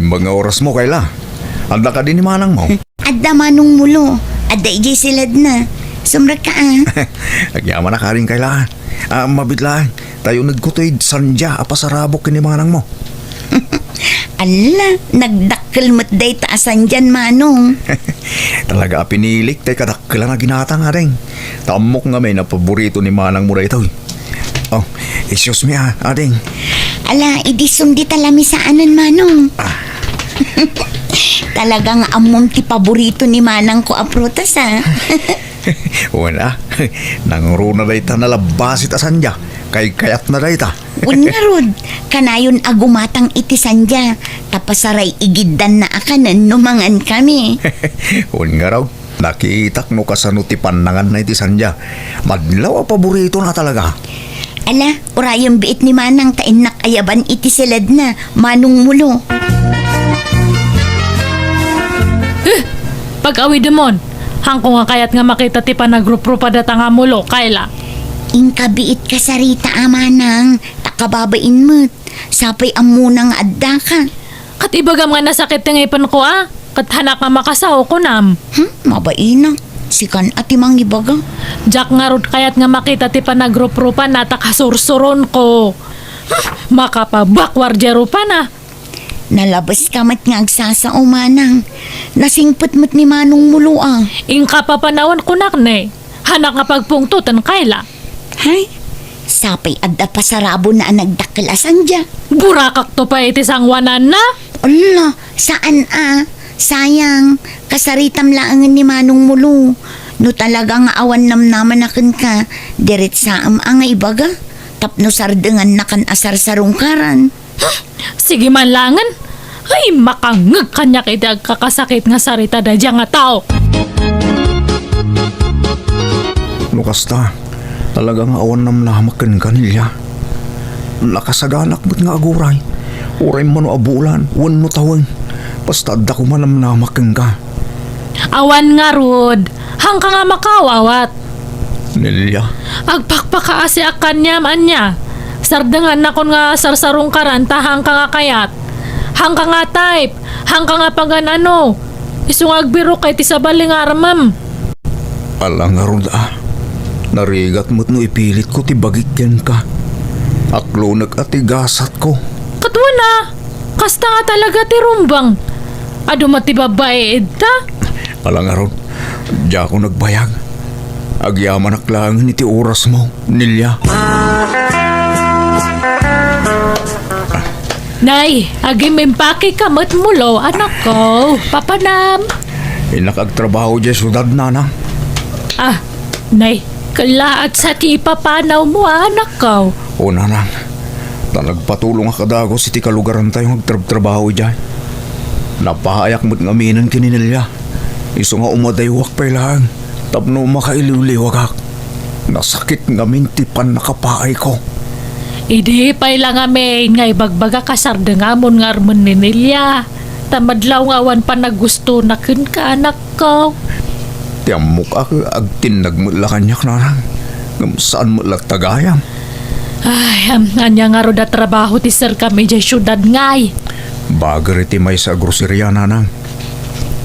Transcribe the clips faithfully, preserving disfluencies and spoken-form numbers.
Mga oras mo, Kayla. Adda kadi ni manang mo? Adda, Manong Mulo. Adda idiay siledna. Sumrekka, a. Agyamanak, Ading Kayla. A, mabiit laeng, ta unegko toy sandia a pasarabok ken ni manang mo. Ala, nagdakkel met dayta a sandian, Manong. Talaga a pinilik tay kadakkelan a ginatang, Ading. Ta ammok ngamin a paborito ni manang mo daytoy. Oh, excuse me, a, Ading. Ala, idi sumdi ta lamisaanen, Manong. A. Talaga nga ammom ti paborito ni manangko a prutas, a. Wen, a. Nangruna dayta nalabbasit a sandia. Kaykayatna dayta. Wen ngarud, kanayon a gumatang iti sandia, ta pasaray-igiddanna a kanen no mangankami. Wen ngarud, nakitak no kasano ti pannanganna iti sandia. Madlaw a paboritona talaga. Ala, urayem biit ni manang ta innak ayaban iti siledna, Manong Mulo. Eh, pag-awidemon, haanko nga kayat nga makita ti panagruprupa data nga mulo, Kayla. Inka biit kasarita a manang, ta kababain met, sapay ammona nga addaka. Ket ibagam nga nasakit ti ngipenko, a? Ket haanak nga makasao, kunam. Hmm, mabainak. Sikan a ti mangibaga. Diak ngarud kayat nga makita ti panagruprupanna ta kasursuronko. Hmm, makapabakwar diay rupana. Nalabeska met nga agsasao, manang. Nasingpet met ni Manong Mulo, a. Inka papanawen kunak ne. Haanak nga pagpungtoten, Kayla. Hay, sapay adda pasarabona a nagdakkel a sandia. Burakakto pay iti sangoananna. Ala, saan a. Sayang, kasaritam laengen ni Manong Mulo. No talaga nga awan namnamana kenka, diretsaem a nga ibaga. Tapno sardengannakan a sarsarungkaran. Sige man laengen. Ay, makangngeg kaniak iti agkakasakit nga sarita daydiay nga tao. No kasta, talaga nga awan namnamak kenka, Nelia. Nakasaganak met nga aguray. Uray mano a bulan, wenno tawen. Basta adda koma namnamak kenka. Awan ngarud, haanka nga makaawat. Nelia. Agpakpakaasiak kaniam, ania? Sardengannakon nga sarsarungkaran ta haanka nga kayat. Haanka nga type, haanka nga pagan-ano. Isu nga agbirokka iti sabali nga armem. Ala ngarud a. Narigat met no ipilitko ti bagik kenka. Aklonek a ti gasatko. Ket wen a. Kasta nga talaga ti rumbeng. Adu met ti babbai ita? Ala ngarud, diakon agbayag. Agyamanak laengen iti orasmo, Nelia. Nay, agimpakeka met mulo, anakko. Papanam. Innak agtrabaho diay siudad, nanang. A, nay, kellaat sa ti ipapanawmo, anakko. O, nanang. Ta nagpatulongak a dagus iti kalugarantayo nga agtrabtrabaho idiay. Napaayak met ngaminen ken ni Nelia. Isu nga umadaywak pay laeng tapno makailiwliwagak. Nasakit ngamin ti pannakapaayko. Idi pay la ngamin nga ibagbagak a sardengamon nga armen ni Nelia, ta madlaw nga awan panagustona kenka, anakko. Ti ammok a, agtinnag met la kaniak, nanang. Ngem saan met latta gayam. Ay, am, ania ngarud a trabaho ti serkam idiay siudad ngay? Bager iti maysa a groceria, nanang.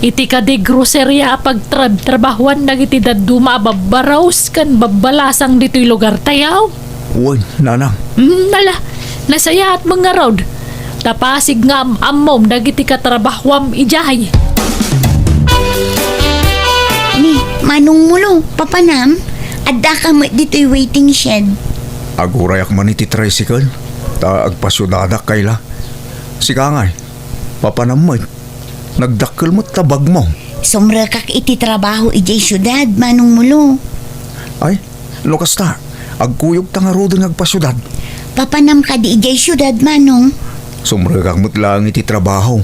Iti kadi groceria a pagtrabtrabahoan dagiti dadduma a babbarus ken babbalasang ditoy lugartayo? Wen, nanang. Mm, ala, nasayaat met ngarud. Ta pasig nga am-ammom dagiti katrabahoam idiay. Ni, Manong Mulo, papanam, addaka met ditoy waiting shed. Agurayak man iti tricycle, ta agpasiudadak kayla. Sika ngay, papanam met. Nagdakkel met ta bagmo. Sumrekak iti trabaho idiay siudad, Manong Mulo. Ay, no kasta, agkuyogta ngaruden nga agpasiudad. Papanam kadi idiay siudad, Manong? Sumrekak met laeng iti trabaho.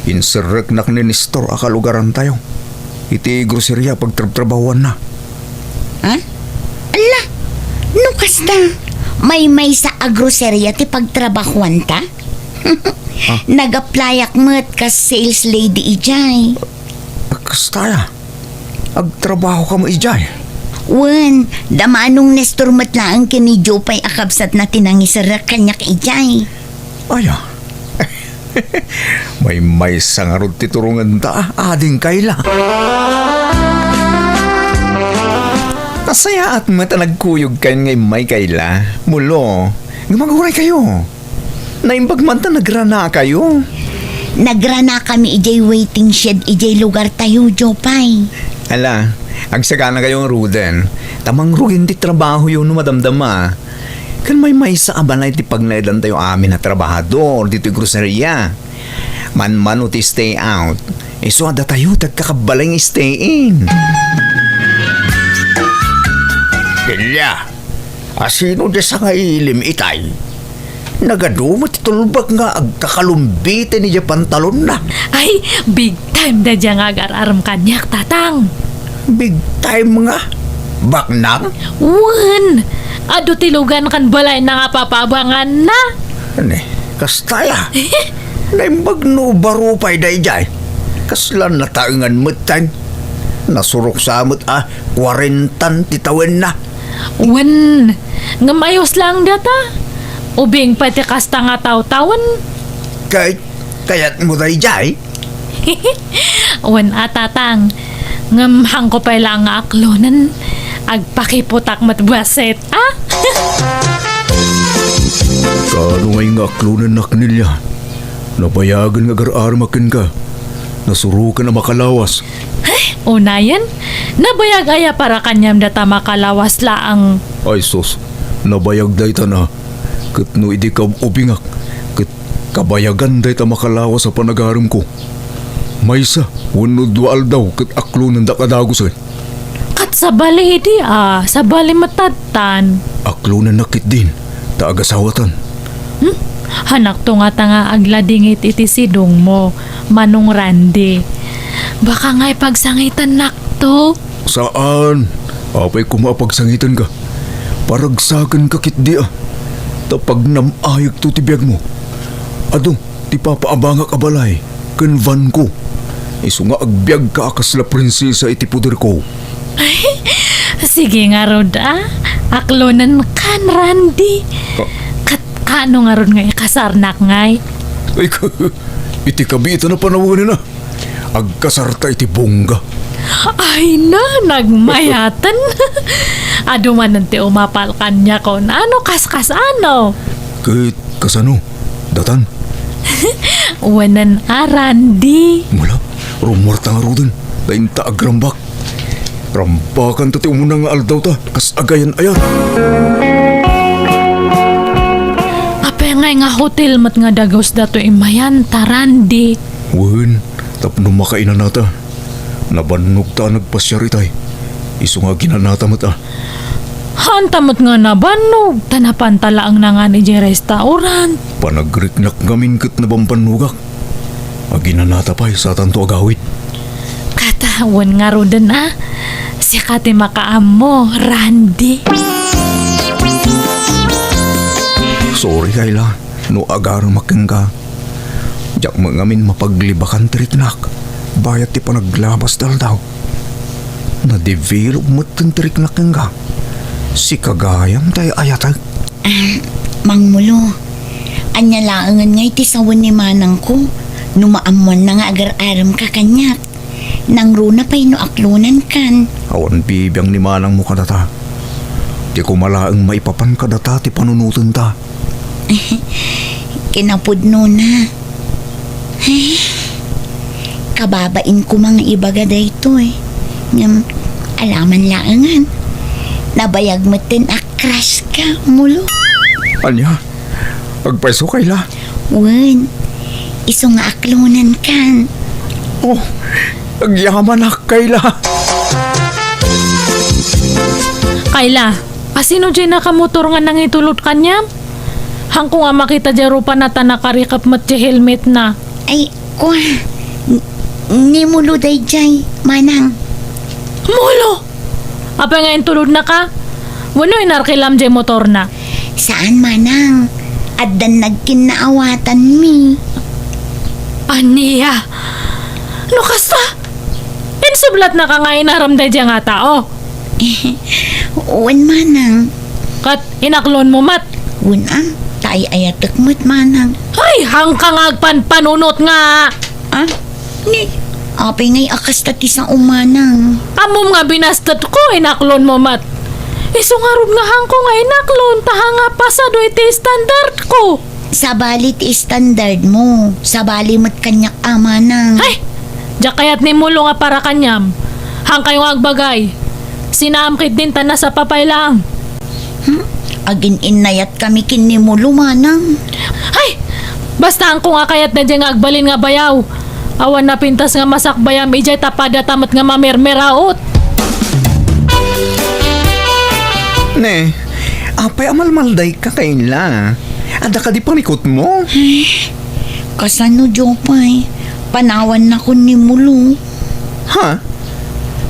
Inserreknak ni Nestor a kalugarantayo iti groceria a pagtrabtrabahoanna. Ha? Ala, no kasta, maymaysa a groceria ti pagtrabahoanta? Ah. Nag-applyak met kas sales lady idiay. Kasta aya? Agtrabahoka met idiay? Wen, da Manong Nestor met laeng ken ni Jopay a kabsatna ti nangiserrek kaniak idiay. Aya? Maymaysa ngarud ti turongenta, ading Kayla. Nasayaat met a nagkuyogkayon nga immay, Kayla. Mulo, nga maguray kayo. Naimbag man ta nagrana kayo. Nagrana kami idiay waiting shed idiay lugar tayo, Jopay. Ala, agsagana kayo ngaruden. Ta mangrugin ti trabaho yo no madamdama. Ken maymaysa a balay ti pagnaedan tayo amin a trabahador ditoy groceria. Manmano ti stay out. Isu a datayo ti agkakabbalay nga stay in. Delia, asino di sangailim itay? Nagadu met ti tulbak nga agkakalumbiten idiay pantalonna. Ay, big time daydiay nga agar-arem kaniak, Tatang. Big time nga? Baknang? Wen, adu ti lugan ken balayna nga papabanganna. Ne, kasta ya. Naimbag no baro pay daydiay. Kasla nataengan met time. Nasurok sa met a kuarentan ti tawenna. Wen, ngem ayos laeng data. Ubing pay ti kasta nga tawtawen. Kay, kayatmo daydiay? Wen a, Tatang. Ngem haanko pay laeng nga aklonen. Agpakiputak met bassit, a? Kaano ngay nga aklonennak, Nelia? Nabayagen nga agar-aremak kenka. Nasuroken a makalawas. Ay, unayen? Nabayag aya para kaniam data makalawas laeng? Ay sus, nabayag dayta na. Ket no idi kaub-ubingak, ket kabayagan dayta makalawas a panagaremko. Maysa wenno dua aldaw ket aklonendak a dagusen. Ket sabali idi a, sabali met tattan. Aklonennak ketdin, ta agasawatan. Hmm? Hanakto ngata nga agladingit iti sidongmo, Manong Randy. Baka ngay pagsangitennakto? Saan. Apay koma a pagsangitenka. Paragsakenka ketdi a. Ta pagnam-ayekto ti biagmo. Adu ti papaabangak a balay ken vanko. Isu nga agbiagka a kasla prinsesa iti poderko. Ay, sige ngarud a. Aklonenkan, Randy. Ah. Ket kaano ngarud nga ikasarnak ngay? Ay, iti kabiitan a panawen a. Agkasarta iti bongga. Ay na, nagmayaten. Adu manen ti umapal kaniak, no kaskasano. Ket kasano? Datan? Wen a, Randy. Mala, rummuarta ngaruden. Dainta agrambak. Rambakanto ti umuna nga aldawta, kas agayan-ayat. Apay ngay nga hotel met nga dagus datoy immayanta, Randy? Wen, tapno makainanata. Nabannogta a nagpasiar itay. Isu nga aginanata met a. Haanta met nga nabannog, ta napanta laeng nangan idiay restaurant. Panagriknak ngamin ket nabambannogak. Aginanata pay, satanto agawid. Ket wen ngaruden a, sika ti makaammo, Randy. Sorry, Kayla, no agaremak kenka. Diak met ngamin mapaglibakan ti riknak, bayat ti panaglabas ti aldaw. Na-develop metten ti riknak kenka. Sika gayam ti ay-ayatek. Ah, Mangmulo, ania laengen ngay ti sawen ni manangko no maammoanna nga agar-aremka kaniak? Nangruna pay no aklonenkan. Awan bibiang ni manangmo kadata. Ti koma laeng maipapan kadata ti panunotenta. Kinapudnona. Ay, kababain koma nga ibaga daytoy. Ngem, alaman laengen. Nabayag metten a crush ka, Mulo. Ania? Agpayso, Kayla? Wen, isu nga aklonenkan. Oh, agyamanak, Kayla. Kayla, asino diay nakamotor nga nangitulod kaniam? Haanko nga makita diay rupana ta nakarikep met ti helmetna. Ay, kua, n-, ni Mulo daydiay, manang. Mulo! Apay nga intulodnaka? Wenno inarkilam diay motorna? Saan, manang. Addan nagkinnaawatanmi. Ania? No kasta, insublatnaka nga inaram daydiay nga tao? Wen, manang. Ket inaklonmo met? Wen a, ta Ay-ayatek met, manang. Ay, hangka nga agpanpanunot nga. Ah? Ni, apay ngay a kasta ti sao, manang? Ammom nga binastetko, inaklonmo met. Isu ngarud nga hangko nga inaklon, ta hanga pasado iti standardko. Sabali ti standardmo, sabali met kaniak a, manang. Ay! Diak kayat ni Mulo nga para kaniam. Hangkayo nga agbagay. Sinaam ketdin ta nasapa pay laeng. Hmm? Agin-innayatkami ken ni Mulo, manang. Ay! Basta hangko nga kayat daydiay nga agbalin nga bayaw. Awan napintas nga masakbayam idiay ta padata met nga mamermeraot. Ne, apay a malmaldayka, Kayla? Adda kadi parikutmo? Ay, kasano, Jopay? Panawannakon ni Mulo. Ha?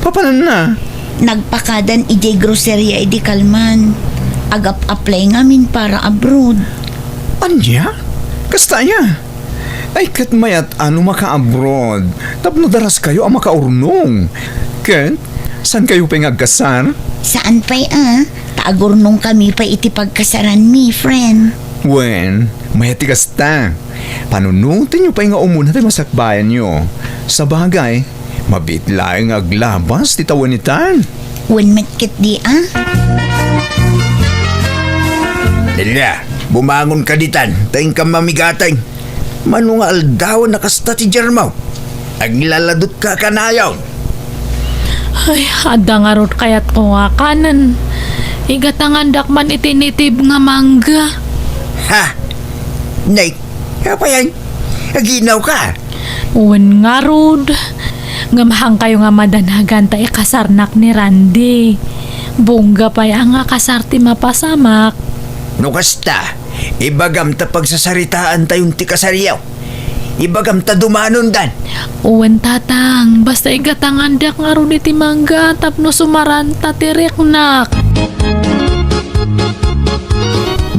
Papananna? Nagpakadan idiay groceria idi kalman. Agap-apply ngamin para abroad. Ania? Kasta aya? Ay, ket mayat a no maka-abroad tapno daraskayo a makaurnong. Ket, saankayo pay nga agkasar? Saan pay a, ta agurnongkami pay iti pagkasaranmi, friend. Wen, mayat ti kasta. Panunotenyo pay nga umuna ti masakbayanyo. Sabagay, mabiit laeng nga aglabas ti tawen itan. Wen met ketdi a. Nelia, bumangonka ditan, ta inkam mamigateng. Mano nga aldawen a kasta ti diarmo? Aglaladutka a kanayon. Ay, adda ngarud kayatko nga kanen. Igatangandak man iti native nga mangga. Ha? Nay, apay a? Aginawka? Wen ngarud. Ngem hangkayo nga madanagan ta ikasarnak ni Randy. Bongga pay a nga kasar ti mapasamak. No kasta, ibagam ta pagsasaritaantayon ti kasaryo. Ibagam ta dumanondan. Wen, Tatang, basta igatangandak ngarud iti mangga tapno sumaranta ti riknak.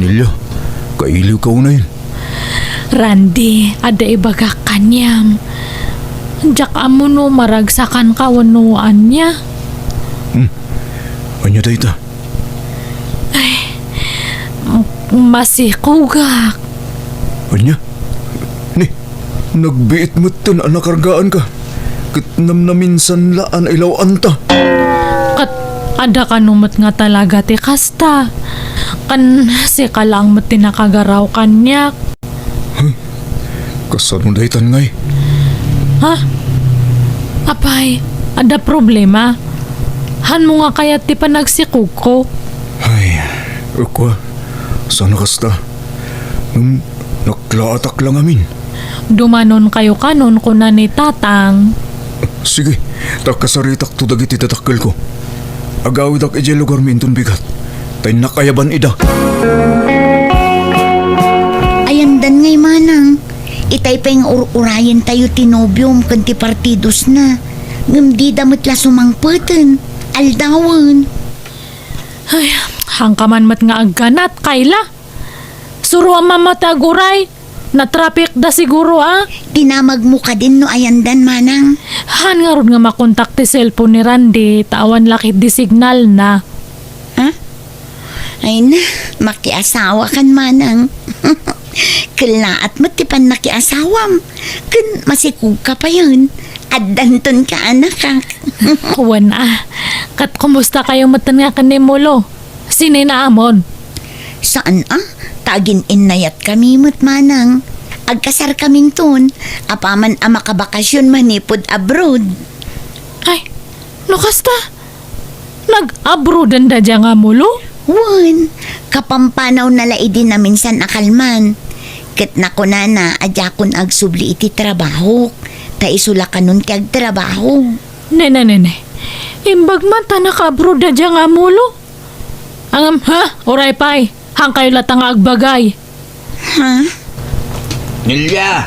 Nelia, kailiwka unay. Randy, adda ibagak kaniam. Diak ammo no maragsakanka wenno ania. Hmm. Ania dayta? Ay, masikugak. Ania? Ni, nagbiit metten a nakargaanka. Ket namnaminsan la a nailaw-anta. Ket adda kano met nga talaga ti kasta. Ken sika laeng met ti nakagaraw kaniak. Huh? Kasano daytan ngay? Ha? Apay, adda problema? Hanmo nga kayat ti panagsikugko? Ay, ukwa, saan a kasta? Ngem naklaatak la ngamin. Dumanonkayo kanon, kuna ni Tatang. Sige, ta kasaritakto dagiti dadakkelko. Agawidak idiay lugarmi inton bigat, ta innak ayaban ida. Ayandan ngay manang, itay pay nga ur-urayentayo ti nobiom ken ti partidosna. Ngem dida met la sumangpeten. Aldawen. Ay, hangka man met nga agganat, Kayla. Suroam man met ti aguray. Natrapikda siguro, a? Dinamagmo kadin no ayandan, manang. Haan ngarud nga makontak ti cellphone ni Randy, ta awan la ketdi signalna. Ha? Ay na, makiasawakan, manang. Kellaat met ti pannakiasawam. Ken masikugka payen. Addanton kaanakak. Wen a. Ket kumustakayo metten nga ken ni Mulo? Sininaamon? Saan a, ta agin-innayatkami met manang. Agkasarkaminton, apaman a makabakasyon manipud abroad. Ay, no kasta, nag-abroaden da dia nga Mulo? Wen, kapampanawna la idi naminsan a kalman. Ket nakunana a diakon agsubli iti trabahok, ta isu la kanon ti agtrabaho. Ne, ne, ne, ne. Imbag man ta naka-abroad da dia nga Mulo. Ngem, ha? Uray pay. Hangkayo latta nga agbagay. Ha? Nelia,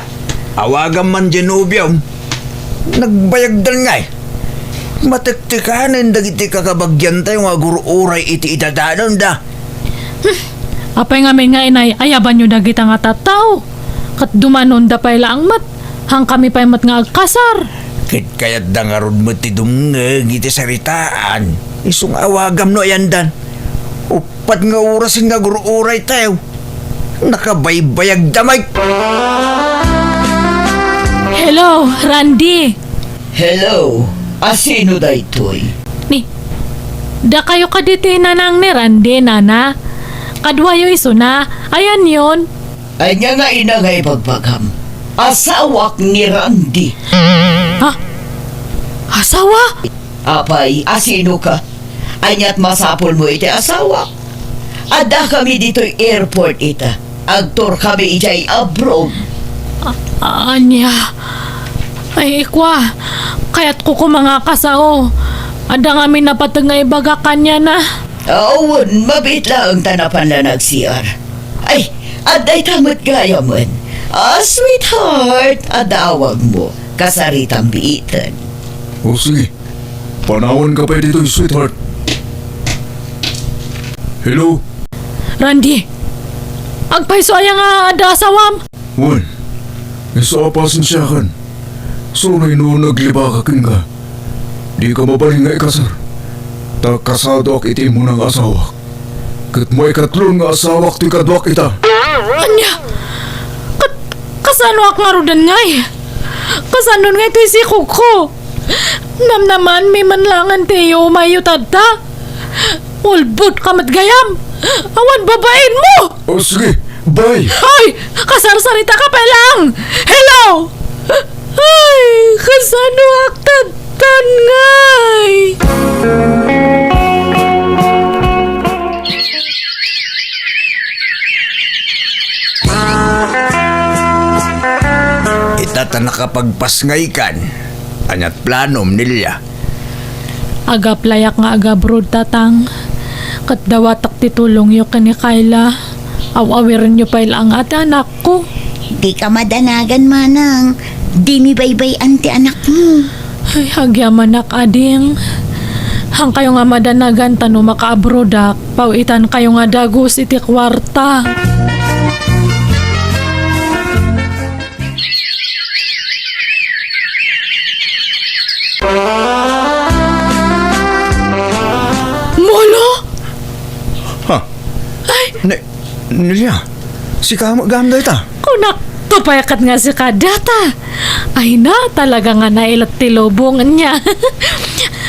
awagam man diay nobiom. Nagbayagdan ngay. Matektekanen dagiti kakabagiantayo nga agur-uray iti idadanonda. Hmm. Apay ngamin nga inay-ayabanyo dagita nga tattao? Ket dumanonda pay laeng met. Hangkami pay met nga agkasar. Ket kayatda ngarud met ti dumngeg iti saritaan. Isu nga awagam no ayandan. Uppat nga orasen nga agur-uraytayo. Nakabaybayag damay. Hello, Randy. Hello, asino daytoy? Ni, dakayo kadi ti nanang ni Randy, nana? Kaduayo isuna. Ayanyon? Ania nga ina nga ibagbagam? Asawak ni Randy. Ha? Asawa? Apay, asino ka? Ania't masapulmo iti asawa? Addakami ditoy airport ita. Agtour kami idiay abroad. A-, ania? Ay, ikwa, kayatko koma nga kasao. Adda ngamin napateg nga ibagak kaniana. Awan, mabiit laeng ta napanla nag-C R. Ay, adda ita met gayamen. Ah, sweetheart, adda awagmo. Kasaritam biiten. O, sige. Panawanka pay ditoy, sweetheart. Hello? Randy, agpayso aya nga adda asawam? Wen, isu a pasensiakan. Suroy no naglibaka kenka. Dika mabalin nga ikasar. Ta kasadoak iti immuna nga asawak. Ket maikatlo nga asawak ti kaduak ita. Ania? Kat-, kasanoak ngaruden ngay? Kasanon ngay ti sikogko? Namnamanmi man langen ti iyumayyo tatta. Ulbodka met gayam. Awan babaenmo! O, sige. Bye! Ay! Kasarsarita ka pay lang! Hello! Ay! Kasanoak tattan ngay? Ita ta nakapagpasngaykan. Ania't planom, Nelia? Ag-applyak nga ag-abroad, Tatang. Ket dawatek ti tulongyo ken ni Kayla. Aw-awirenyo pay laeng a ti anakko. Dika madanagan, manang. Dimi baybay-an ti anakmo. Ay, agyamanak, ading. Haankayo nga madanagan ta no makaabroadak, paw-itankayo nga dagus iti kuarta. Molo? Ha? Ay! Ne-, Nelia, sika met gayam dayta? Kunakto pay ket nga sika dayta. Ay na, talaga nga nailet ti lubong ania.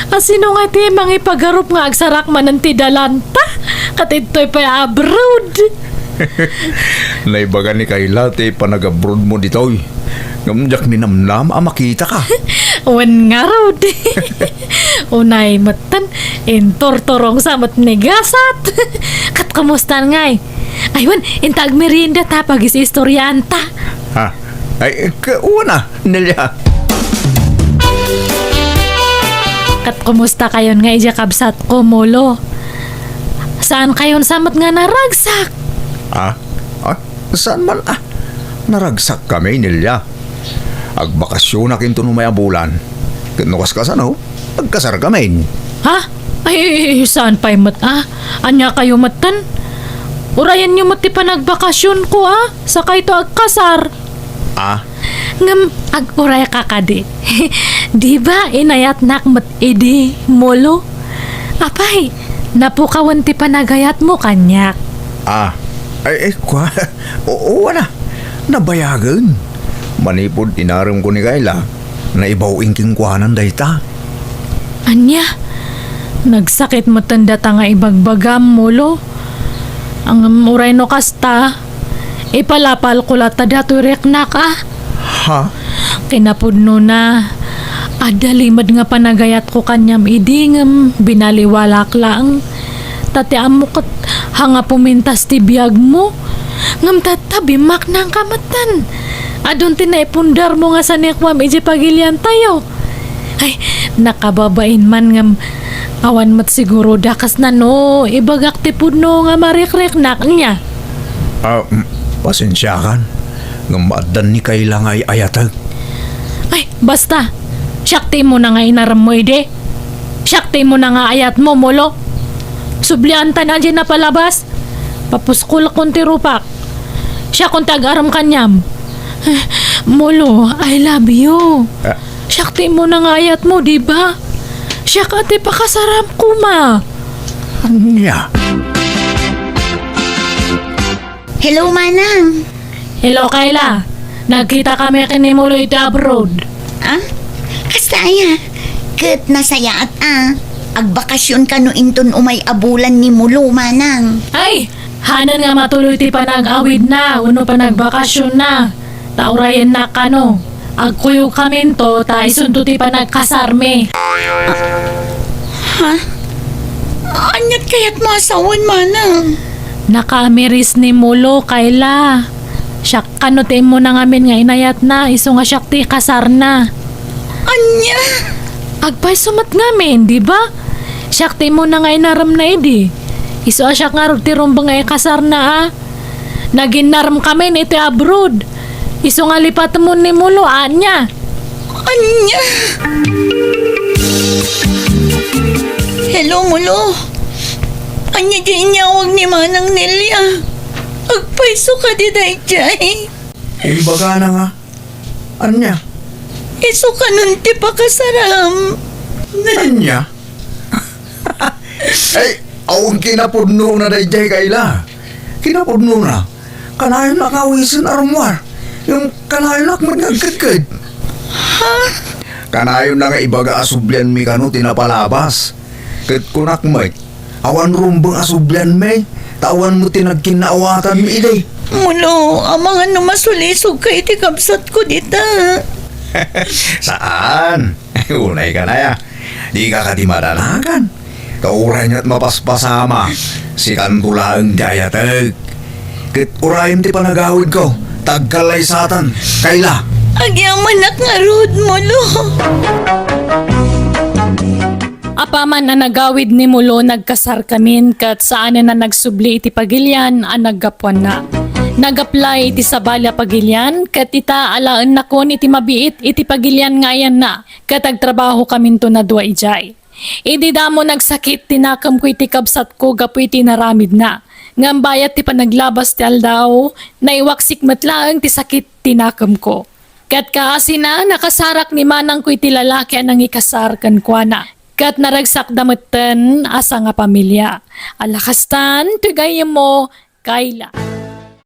Asino nga ti mangipagarup nga agsarak manen ti dalanta? Ket ditoy pay abroad. Naibaga ni Kayla ti panag-abroadmo ditoy. Ngem diak ninamnama a makitaka. Wen ngarud. Unay metten, inturturongsa met ni gasat. Ket kumusta ngay? Ay, wen, inta agmerienda ta, pagis-istoriaanta. Ha? Ay, ka-, wana, Nelia. Ket kumusta kayon nga idiay kabsatko, Molo? Saan kayon sa met nga naragsak? Ah? Ah? Saan man, ah? Naragsak kami, Nelia. Agbakasyonak inton umay a bulan. Ket no kaskasano, agkasar kami. Ha? Ay, saan pay met, ah? Ania kayo metten? Urayenyo met ti panagbakasyonko, ah? Sakayto agkasar. Ah? Ngem ag-urayka kadi. Di ba inayatnak met idi, Molo? Apay, napukawen ti panagayatmo kaniak. Ah, ay, ay, kua-, oo, wana. Nabayagen. Manipud inaremko ni Kayla, naibaw-in kenkuana dayta. Ania? Nagsakit metten dayta nga ibagbagam, Molo. Ngem uray no kasta, ipalapalko latta datoy riknak, a. Ha? Kinapudnona, adda limed nga panagayatko kaniam idi ngem binaliwalak laeng. Ta ti ammok ket, haan nga pumintas ti biagmo. Ngem tatta, bimmaknangka metten. Adun ti naipundarmo nga sanikuam idiay pagiliantayo. Ay, nakababain man ngem awan met siguro dakesna no ibagak ti pudno nga marikriknak nia. Ah, mm, pasensiakan. Ngem addan ni Kayla nga ay-ayatek. Ay, basta. Siak ti immuna nga inaremmo idi. Siak ti immuna nga ayatmo, Molo. Sublianta na diay napalabas. Papuskolkon ti rupak. Siakon ti agarem kaniam. Molo, I love you. Ah. Siak ti immuna nga ayatmo, di ba? Siak a ti pakasaram koma. Ania? Hello, Manang. Hello, Kayla. Nagkita kami ken ni Mulo iti abroad. Ah? Kasta aya? Ket nasayaat a. Agbakasyon kano inton umay a bulan ni Mulo, Manang. Ay, hanan nga matuloy ti panag-awidna wenno panagbakasyonna. Ta urayennak kano. Agkuyogkaminto ta isunto ti panagkasarmi. Ha? Aniat kayatmo a sawen, Manang? Nakaamiris ni Mulo, Kayla. Siak kano ti immuna ngamin nga inayatna, isu nga siak ti ikasarna. Ania? Agpayso met ngamin, di ba? Siak ti immuna nga inaremna idi. Isu a siak ngarud ti rumbeng nga ikasarna, a. Naginnaremkamin iti abroad. Isu nga lipatemon ni Mulo, ania? Ania? Hello, Mulo. Ania diay inyawag ni Manang Nelia? Agpayso kadi daydiay? Imbagana nga. Ania? Isu kanon ti pakasaram. Ania? Ay, awan kinapudnona daydiay, Kayla. Kinapudnona. Kanayon a kawisen a rummuar. Ngem kanayonak met nga agkedked. Ha? Kanayonna nga ibaga a sublianmi kano ti napalabas. Ket kunak met, awan rumbeng a sublianmi, ta awan met ti nagkinnaawatanmi idi. Mulo, amangan no masulisogka iti kabsatko dita. Saan? Unay ka na ya. Dika kadi madanagan. Ta uray met mapaspasama, sikanto laeng ti ayatek. Ket urayem ti panagawidko, ta agkallaysatan, Kayla. Agyamanak ngarud, Mulo. Apaman a nagawid ni Mulo, nagkasarkamin ket saanen a nagsubli iti pagilian a naggapuanna. Nag-apply iti sabali a pagilian ket ita alaennakon iti mabiit iti pagilian nga ayanna ket agtrabahokaminton a dua idiay. Idi damo nagsakit ti nakemko iti kabsatko gapu iti inaramidna. Ngem bayat ti panaglabas ti aldaw, naiwaksik met laeng ti sakit ti nakemko. Ket kaasina, nakasarak ni manangko iti lalaki a nangikasar kenkuana. Ket naragsakda metten a sangapamilia. Ala kastan, ti gayyemmo, Kayla.